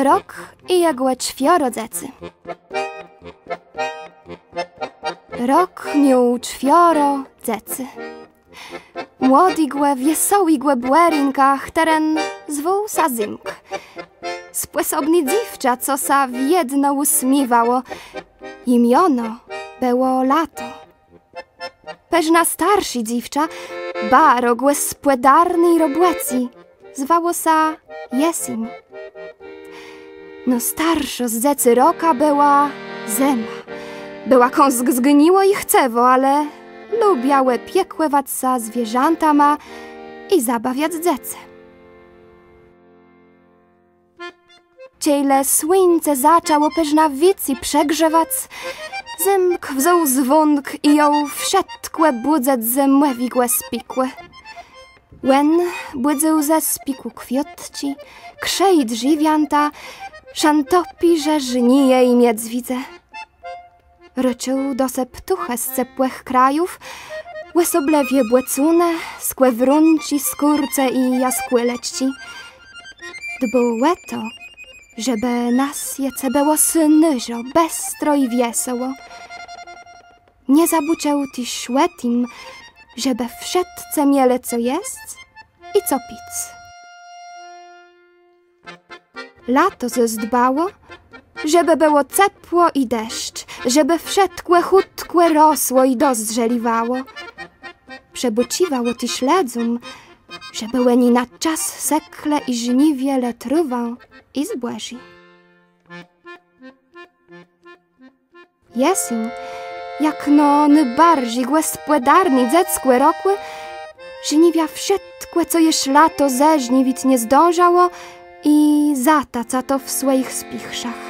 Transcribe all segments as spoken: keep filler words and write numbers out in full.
Rok i jegò czwioro dzecy. Rok miôł czwioro dzecy. Młodégò, wiesołégò bòrénka, chtëren zwôł sã Zymk. Spòsobné dzéwczã, co sã wiedno ùsmiéwało. Ji miono bëło Lato. Përznã starszé dzéwczã, baro gòspòdarné i robòcé, zwało sã Jeséń. Nôstarszô z dzecy Roka bëła Zëma. Bëła kąsk zgniłô i chcëwô, ale lubia òpiekòwac sã zwierzãtama i zabawiac dzecë. Czej le słuńce zaczãło përznã wicy przëgrzewac, Zymk wzął zwónk i jął wszëtkò bùdzëc ze zëmòwégò spikù. Òn bùdzył ze spikù kwiôtczi, krze i drzewiãta, szãtopérze, żnije i miedzwiedze. Rôcził do se ptôchë z cepłëch krajów, òsoblëwie bòcónë, skòwrónczi, skórce i jaskùlëczczi. Dbôł ò to, żebë na swiece bëło snôżo, bestro i wiesoło. Nie zabôcził téż ò tim, żebë wszëtcë mielë co jesc i co pic. Lato zôs dbało, żebë bëło cepło i deszcz, żebë wszëtkò chùtkò rosło i dozdrzeliwało. Przëbôcziwało téż lëdzóm, żebë òni na czas sekle i żniwielë trôwã i zbòżé. Jeséń, jakno nôbarżi gòspòdarné dzeckò rokù, żniwia wszëtkò, co jesz lato zeżniwic nie zdążało, i zataca to w swòjich spichrzach.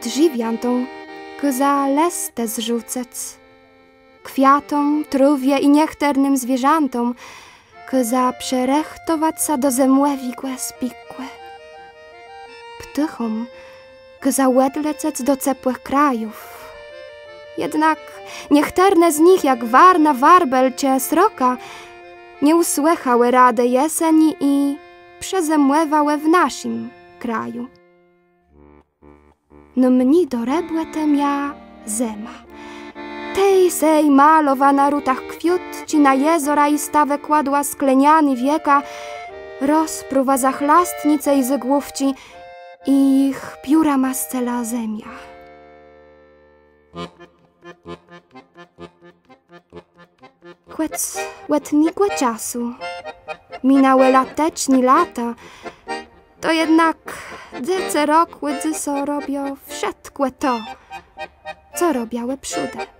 Drzewiãtóm kôza lëstë zrzucëc. Kwiatóm, trôwie i niechtërnym zwierzãtóm kôza przërëchtowac sã do zëmòwégò spikù. Ptôchóm kôza òdlecec do cepłëch krajów. Jednak niechtërne z nich, jak warna, warbel czë sroka, nie ùsłëchałë radë jeseni i przezëmòwałë w naszim kraju. Nômni do robòtë mia zëma. Tej-sej malowa na rutach kwiôtczi, na jezora i stawë kładła skleniané wieka, rozpruwa zachlastnice i zôgłówczi i jich piórama scela zemia. Chòc òd négò czasu minãłë lateczné lata, to jednak dzecë rokù dzysô robią wszëtkò to, co robiłë przódë.